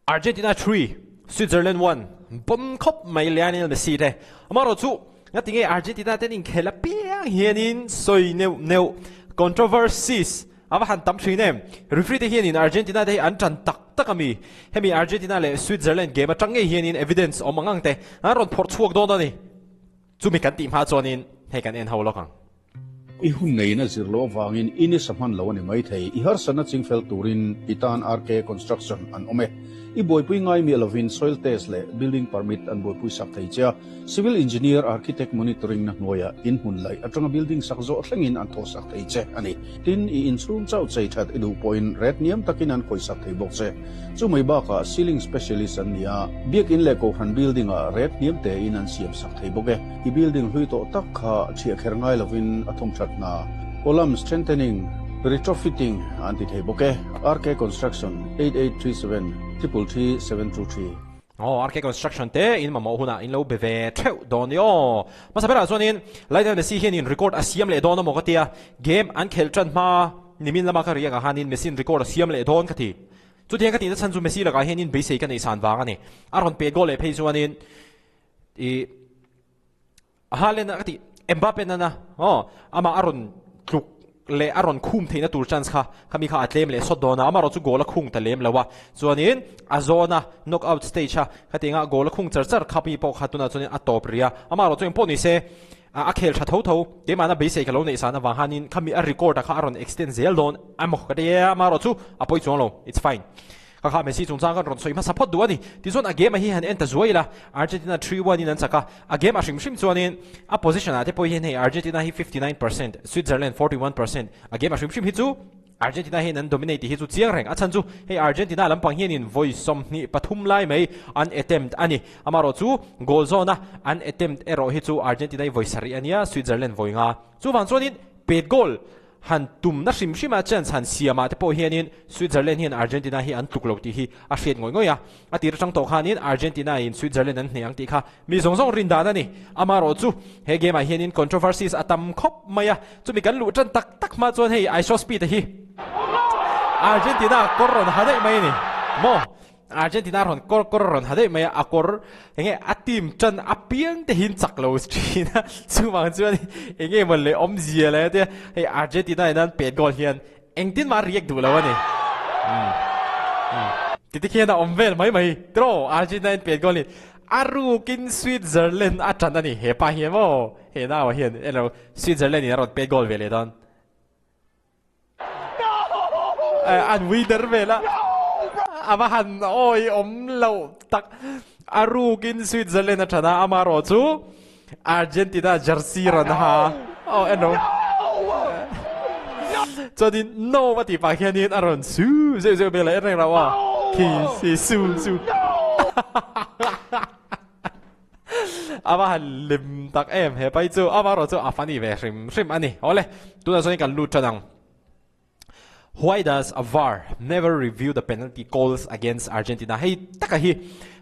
Argentina 3, Switzerland 1, Bon khawp mai Lionel Messi te. Amaherawhchu, ngatinge Argentina ten inkhel apiang hianin sawi neuh neuh, controversies, a va han tam thin em? Referee te hianin Argentina te hi an tan tak tak a mi? Hemi Argentina leh Switzerland game atang ngei hianin evidence awm ang ang te an rawn phawrh chhuak dawn a ni. Chumi kan tih hma chuanin hei kan en ho lawk ang. I hun neiin a zir loh avangin i nisa hman lo a ni maithei. I harsatna chingfel turin i tan RK Construction an awm e. I buaipui ngai miah lovin soil test leh building permit an buaipui sak thei che a. Civil engineer, architect monitoring na hnuaiah in hmun laih atanga building sak zawh thlengin an thawh sak thei che a ni. Tin, i inchhung chauh chei that i duh pawhin ret hniam takin an khawih sak thei bawk che. Chu mai bakah ceiling specialist an ni a, biakin leh kohhran building ah ret hniam tein an siam sak thei bawk e. I building hlui tawh tak kha ṭhiah kher ngai lovin a thawm ṭhat hna. Column strengthening, retrofitting an ti thei bawk e. RK Construction, 8837 333 723. Aw, RK Construction te in mamawh hunah in lo be ve theuh dawn ni aw. Hmasa berah chuanin Lionel Messi hianin record a siam leh dawn a maw ka tia, game an khelh ṭan hma nimin lama ka riak ah khanin Messi-in record a siam leh dawn ka ti. Chutiang ka tihna chhan chu Messi lakah hianin beisei ka neih san vang a ni. A rawn pet goal leh phei chuanin I Haaland a ka tih Mbappe nana aw amah a rawn tluk leh a rawn khum theihna tur chance kha khami kha a tlem leh sawt dawn a, amaherawh chu goal a khung ta lem lo a, chuanin a zawn a knock out stage a khatianga goal a khung char char kha mi pawh kha tunah chuanin a tawp rih a, amaherawh chu engpawh ni se a khel tha tho tho keimahna beisei ka lo neih san avang khanin khami a record a kha a rawn extend zel dawn emaw ka ti a, amaherawh chu a pawi chuang lo it's fine. Ka kha Messi chungchang kan rawn sawi hmasa phawt duh a ni. Tichuan a game a hi han en ta zuai ila, Argentina 3-1 in an chak a, a game a hrim hrim chuanin a position ah te pawh hian hei Argentina hi 59%, Switzerland 41%, a game a hrim hrim hi chu Argentina hian an dominate tih hi chu chiang reng. A chhan chu hei Argentina lampang hianin vawi 23 lai mai an attempt a ni. Amaherawh chu goal zawna an attempt erawh hi chu Argentina hi vawi sarih a nia, Switzerland vawi nga. Chuvang chuanin pet goal Han tumna hrim hrima chance han siamah te pawh hianin Switzerland hian Argentina hi an tluk lo tih hi a hriat ngawih ngawih a. A tir atang tawh khanin Argentina in Switzerland an hneh ang tih kha mi zawng zawng rin dan a ni. Amaherawh chu he game ah hianin controversies a tam khawp mai a, chumi kan luh tan tak tak hma chuan hei Isospeed a hi Argentina kawr rawn ha daih mai a ni maw? Argentina rawn kawr kawr rawn ha daih mai a, a kawr enge a team tan apiang te hian chak lo thin a, chuvang chuan enge maw leh awmzia leh tia hei Argentina in an pet goal hian engtin mah a react duh lo a ni. Umm umm ti te khian a awm vel mai mai tiraw Argentina in pet goal hi a rukin Switzerland a tan a ni hepa hian maw he nau ah hian elo Switzerland in a rawn pet goal ve leh dawn. An ui der vel a, a va han awi awm loh tak. A rukin Switzerland a than a, amaherawh chu Argentina jersey rawn ha a, aw en rawh. Chuanin no a tih pah khianin a rawn su zeuh zeuh vel a, en reng rauh a, khi si su su. A va han lim tak em he pai chu amaherawh chu a funny ve hrim hrim a ni. Awle, tunah chuan kan lut tan ang. Why does VAR never review the penalty calls against Argentina? Hei taka hi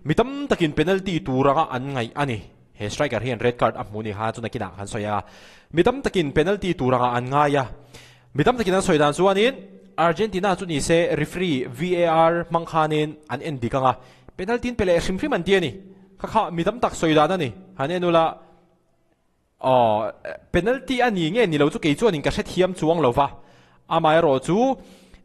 mi tam takin penalty tur anga an ngaih a ni. He striker hian red card a hmu ni kha chu nakinah kan sawi a. Mi tam takin penalty tur anga an ngai a. Mi tam takin an sawi dan chuanin Argentina chu ni se referee VAR hmang khanin an en dik anga penalty an pe leh hrim hrim an ti a ni. Kha kha mi tam tak sawi dan a ni. Han en ula, aw, penalty a ni nge ni lo chu kei chuanin ka hrethiam chuang lo va. Amaherawh chu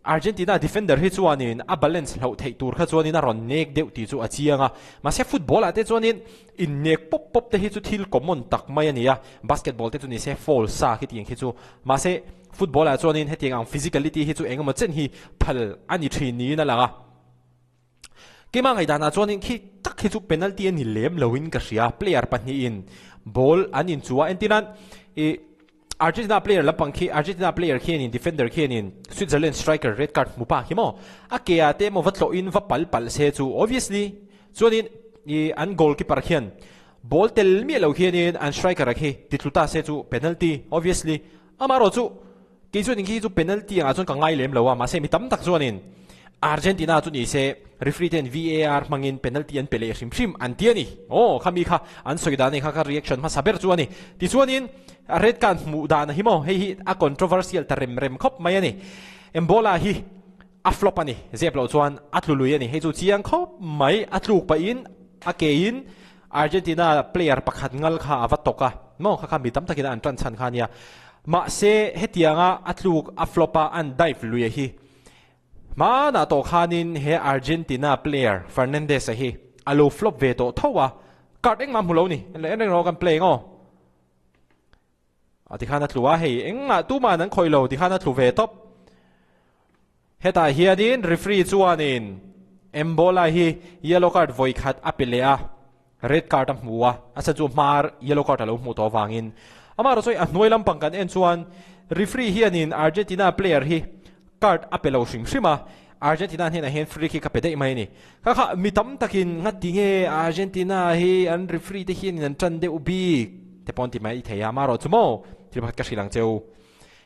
Argentina defender hi chuanin a balance hloh theih tur kha chuanin a rawn nek deuh tih chu a chiang a. Mahse football ah te chuanin innek pawp pawp te hi chu thil common tak mai a ni a. Basketball te chu ni se foul sa khi tiang khi chu. Mahse football ah chuanin hetiang ang physicality hi chu engemaw chen hi phal a ni thin niin a lang a. Keimah ngaihdanah chuanin khi tak hi chu penalty a ni lem loin ka hria, player pahnihin ball an inchu a, entirnan ih Argentina player lampang khi Argentina player khianin defender khianin Switzerland striker red card hmu pa khi maw a ke ah te emaw va tlawhin va pal palh se chu obviously chuanin ih an goalkeeper khian ball tel miah lo khianin an striker a khi ti tlu ta se chu penalty obviously amaherawh chu Kei chuan khi chu penalty angah chuan ka ngai lem lo a, mahse mi tam tak chuanin Argentina chu ni se referee ten VAR hmangin penalty an pe leh hrim hrim an ti a ni. Aw, khami kha an sawi dan hi kha ka reaction hmasa ber chu a ni. Tichuanin red card hmuh dan hi maw hei hi a controversial ta rem rem khawp mai a ni. Mbola hi. A flop a ni, zep loh chuan a tlu lui a ni. Hei chu chiang khawp mai, a tluk pahin a kein Argentina player pakhat ngal kha a va tawk a, maw kha kha mi tam takin an tan chhan kha a nia. Mahse hetianga a tluk a flop a an dive lui a hi hmanah tawh khanin he Argentina player Fernandes-a hi a lo flop ve tawh tho a, card engmah hmu lo ni, en reng rawh kan play ang aw. A tikhan a tlu a, hei engmah tuman an khawih lo tikhan a tlu ve tawp. Hetah hianin referee chuanin Embola hi yellow card vawi khat a pe leh a, red card a hmu a, a chhan chu hmar yellow card a lo hmuh tawh avangin. Amaherawhchu hei a hnuai lampang kan en chuan referee hianin Argentina player hi card a pe lo hrim hrim a, Argentina hnenah hian free kick a pe daih mai a ni. Kha kha mi tam takin ngati nge Argentina hi an referee te hianin an tan deuh bik te pawh an ti mai thei a, amaherawhchu maw thil pakhat ka hrilh ang cheu.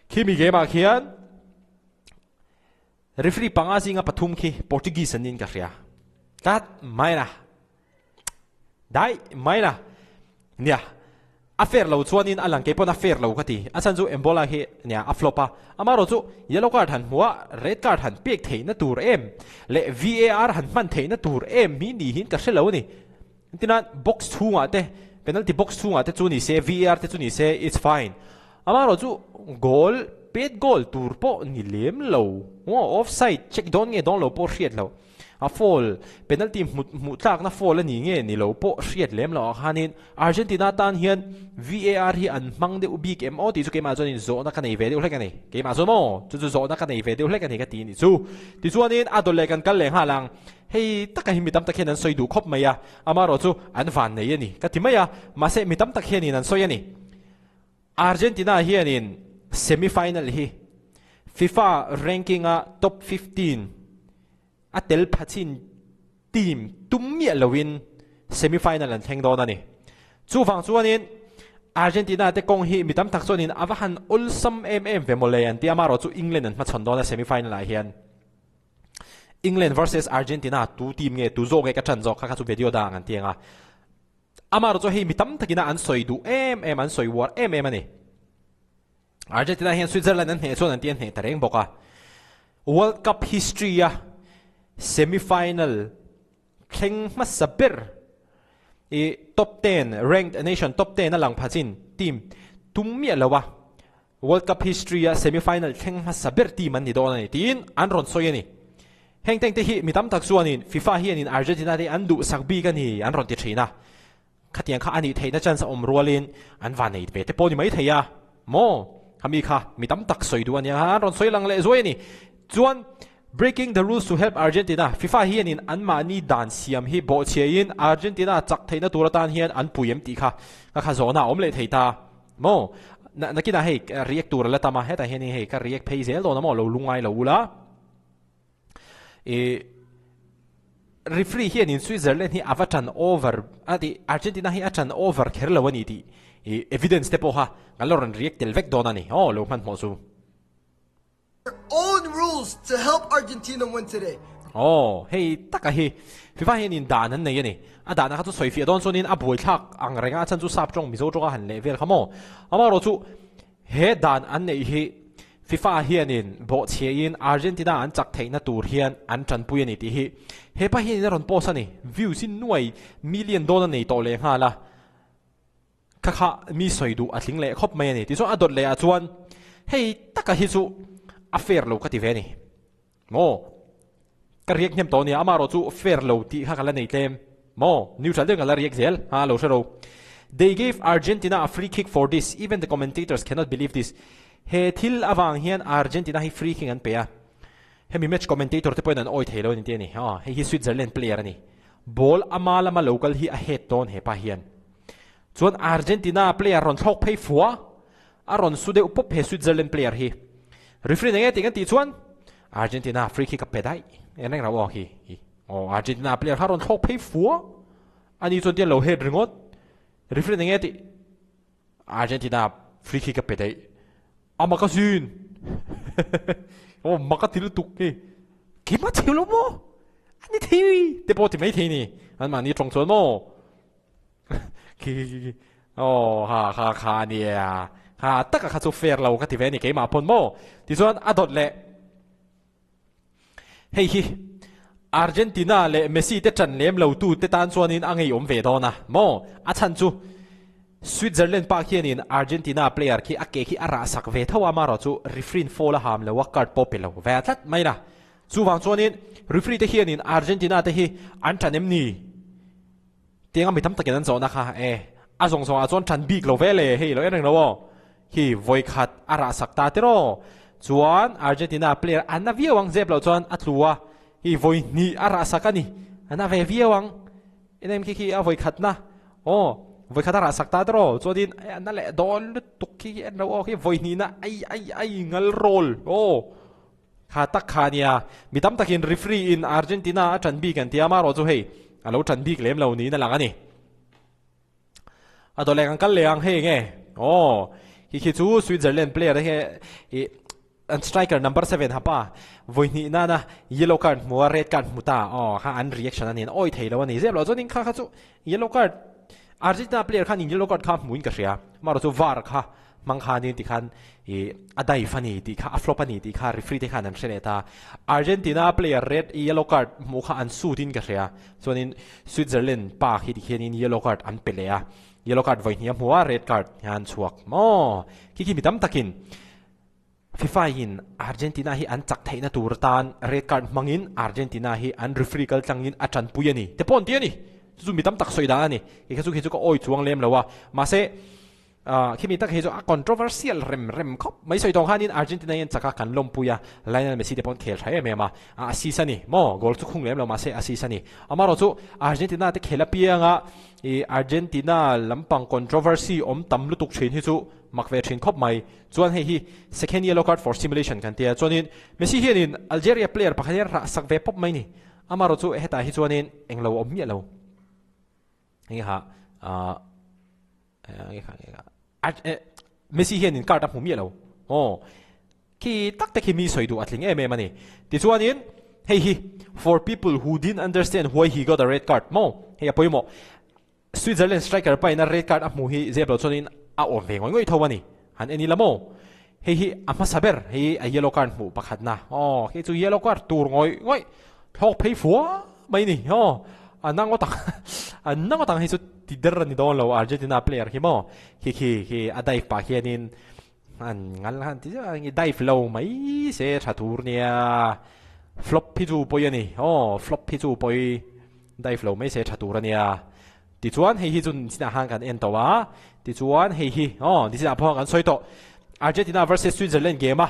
Khi mi game ah khian referee panga zinga pathum khi Portuguese an niin ka hria tlat mai la. Dai mai la. Nia, a fair lo chuanin a lang kei pawn a fair lo ka ti. A chhan chu Embola hi nia a flop a, amaherawh chu yellow card han hmu a, red card han pek theihna tur em leh VAR han hman theihna tur em hi ni hian ka hre lo a ni. Engtin a box chhungah te, penalty box chhungah te chu ni se, VAR te chu ni se it's fine. Amaherawh chu goal pet goal tur pawh ni lem lo, offside check dawn nge dawn lo pawh hriat loh. A foul, penalty hmu hmuh tlakna foul a ni nge ni lo pawh hriat lem loh ah khanin Argentina tan hian VAR hi an hmang deuh bik em aw tih chu keimah chuanin zawhna ka nei ve deuh hlek a ni. Keimah chuan maw chu chu zawhna ka nei ve deuh hlek a ni ka ti a nih chu. Tichuanin a dawlh leh kan kal leh nghal ang. Hei taka hi mi tam tak hian an sawi duh khawp mai a, amaherawh chu an van nei a ni ka ti mai a, mahse mi tam tak hianin an sawi a ni. Argentina hianin semi final hi FIFA ranking a top 15 a tel pha chin team tum miah loin semi final an thleng dawn a ni. Chuvang chuanin Argentina te kawng hi mi tam tak chuanin a va han awlsam em em ve mawle an ti a, amaherawh chu England an hmachhawn dawn a semi final ah hian. England versus Argentina tu team nge tu zawk nge ka ṭan zawk kha kha chu video dang an ti ang a. Amaherawh chu hei mi tam takina an sawi duh em em, an sawi uar em em a ni. Argentina hian Switzerland an hneh chuan an ti an hneh ta reng bawk a. World Cup history a semi final thleng hmasa ber i top 10 ranked nation top 10 a lang pha chin team tum miah lo a World Cup history a semi final thleng hmasa ber team an ni dawn a ni tiin an rawn sawi a ni. Heng tengte hi mi tam tak chuanin FIFA hianin Argentina te an duhsak bik a ni an rawn ti thin a. Khatiang kha a nih theihna chance a awm rualin an va nei ve te pawh ni mai thei a maw? Khami kha mi tam tak sawi duh a nia an rawn sawi lang leh zuai a ni. Chuan Breaking the rules to help Argentina, FIFA hianin anmahni dan siam hi bawhchhiain Argentina chak theihna tur atan hian an pui em tih kha ka kha zawhna a awm leh thei ta maw? Na nakinah hei react tur a la tam a, hetah hianin hei ka react phei zel dawn a maw lo lungngai lo ula. I referee hianin Switzerland hi a va tan over a ti Argentina hi a tan over kher lo a ni tih i evidence te pawh kha kan lo rawn react tel vek dawn a ni aw lo hmanhmawh chu. own rules to help Argentina win today. Aw hei taka hi FIFA hianin dan an nei a ni. A dahna kha chu sawi fiah dawn chuanin a buaithlak ang renga a chhan chu sap tawng Mizo tawnga han leh vel kha maw. Amaherawh chu He dan an neih hi FIFA hianin bawhchhiahin Argentina an chak theihna tur hian an tanpui a ni tih hi hepa hianin a rawn post a ni. Views hi nuai million dawn a nei tawh leh nghal a, kha kha mi sawi duh a tling leh khawp mai a ni. Tichuan a dawt leh ah chuan hei taka hi chu a fair lo ka ti ve a ni. Maw? Ka riak hnem tawh nia, amaherawh chu fair lo tih kha ka la nei tlem. Maw? Neutral deuhin ka la riak zel, ha lo hre ro. They gave Argentina a free kick for this, even the commentators cannot believe this. He thil avang hian Argentina hi free kick an pe a. Hemi match commentator te pawhin an awi thei lo a ni tih a ni. Aw, hei hi Switzerland player a ni. Ball ama lama lo kal hi a head dawn hepa hian. Chuan Argentina player rawn thlawk phei fua. A rawn su deuh pawp he Switzerland player hi. Referee eng nge tih kan tih chuan Argentina free kick a pe daih. En reng rau aw khi. Aw Argentina player kha rawn thlawk phei fua. Ani chuan tian lo head ringawt. Referee eng nge tih Argentina free kick a pe daih. A mak a zin. Aw mak a ti lutuk hi. Keimah cheu lo maw? Ani thei te pawh ti mai thei ni. Anmahni tawng chuan maw? Khi khi khi Aw ha kha kha ania ha taka kha chu fair lo ka ti ve a ni keimah pawn maw tichuan a dawt leh. Hei hi Argentina leh Messi te ṭan lem lo tu te tan chuanin a ngeiawm ve dawn a maw? A chhan chu Switzerland pa khianin Argentina player khi a ke khi a rah sak ve tho a, amaherawh chu referee in foul a ham lo a, card pawh pe lo ve tlat mai la. Chuvang chuanin referee te hianin Argentina te hi an ṭan em ni? Tianga mi tam takin an zawhna kha e, a zawng zawngah chuan ṭan bik lo ve le, hei lo en reng lo aw. Khi vawikhat a rah sak ta tiraw? Chuan Argentina player a na viau ang zep loh chuan a tlu a, hi vawi hnih a rah sak a ni, a na ve viau ang. En em khi khi a vawikhatna aw, vawikhat a rah sak ta tiraw? Chuanin a na leh dawn lutuk khi khi en lo aw, khi vawi hnihna ai ai ai ngal rawl aw. Kha tak kha nia, mi tam takin referee in Argentina a ṭan bik an ti a, amaherawh chu hei a lo ṭan bik lem lo niin a lang a ni. A dawleng an kal leh ang hei nge? Aw, khi khi chu Switzerland player te hi i an striker number 7 hapa vawi hnih nana yellow card hmu a red card hmu ta aw kha an reaction a ni an awi thei lo a ni zep lo chuanin kha kha chu yellow card Argentina player khan in yellow card kha hmuin ka hria amaherawh chu var kha hmang khanin tikhan i a dive a ni tih kha a flop a ni tih kha referee te khan an hre leh ta. Argentina player red yellow card hmuh kha an suit in ka hria. Chuanin Switzerland pa khi tikhianin yellow card an pe leh a. Yellow card vawi hnih a hmu a, red card hian chhuak maw? Khi khi mi tam takin FIFA in Argentina hi an chak theihna tur atan red card hmangin Argentina hi an referee kal tlangin a tanpui a ni te pawh an ti a ni. Chu chu mi tam tak sawi dan a ni. Kei kha chu khi chu ka awi chuang lem lo a. Mahse Khimi tak hi chu a controversial rem rem khawp mai. Sawi tawng khanin Argentina hian chaka kan lawmpui a, Lionel Messi te pawh an khel tha em em a, a assist a ni maw, goal chu khung lem lo mahse assist a ni. Amaherawh chu Argentina te khel apianga ih Argentina lampang controversy awm tam lutuk thin hi chu mak ve thin khawp mai. Chuan hei hi second yellow card for simulation kan tia, chuanin Messi hianin Algeria player pakhat hian rah sak ve pawp mai ni. Amaherawh chu hetah hi chuanin englo awm miah lo. Hei ha ah Messi hianin card a hmu miah lo aw khi tak te khi mi sawi duh a tling em em a ni. Tichuanin hei hi for people who didn't understand why he got a red card maw hei a pawimawh Switzerland striker paina red card a hmu hi zep lo chuanin a awm ve ngawih ngawih tho a ni. Han en ila maw hei hi a hmasa ber hei a yellow card hmuh pakhatna aw hei chu yellow card tur ngawih ngawih thlawk phei fua mai ni aw a na ngawt ang a na ngawt ang hei chu ti der a ni dawn lo Argentina player hi maw khi khi khi a dive pah hianin an ngal han ti zeuh a dive lo mai se tha tur nia flop hi chu pawi a ni aw flop hi chu pawi dive lo mai se tha tur a nia. Tichuan hei hi chu nichinah khan kan en tawh a, tichuan hei hi aw nichinah pawh kan sawi tawh. Argentina versus Switzerland game a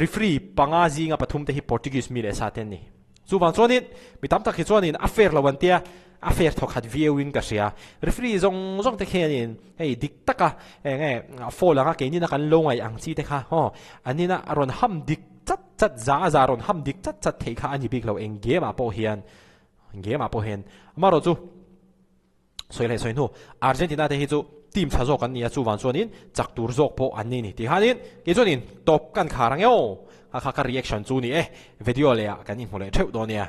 referee panga zinga pathum te hi Portuguese mi leh sa te an ni. Chuvang chuanin mi tam tak hi chuanin a fair lo an tia, a fair thawk khat viau in ka hria. Referee zawng zawng te khianin hei dik taka eng nge foul anga keini na kan lo ngaih ang chi te kha aw an nina a rawn ham dik chat chat za a za rawn ham dik chat chat theih kha a ni bik lo eng game ah pawh hian. Game ah pawh hian amaherawh chu sawi leh sawi hnu Argentina te hi chu team tha zawk an ni a chuvang chuanin chak tur zawk pawh an ni ni tih khanin kei chuanin tawp kan khar ang e aw kha kha ka reaction chu ni e video leh ah kan inhmu leh theuh dawn nia.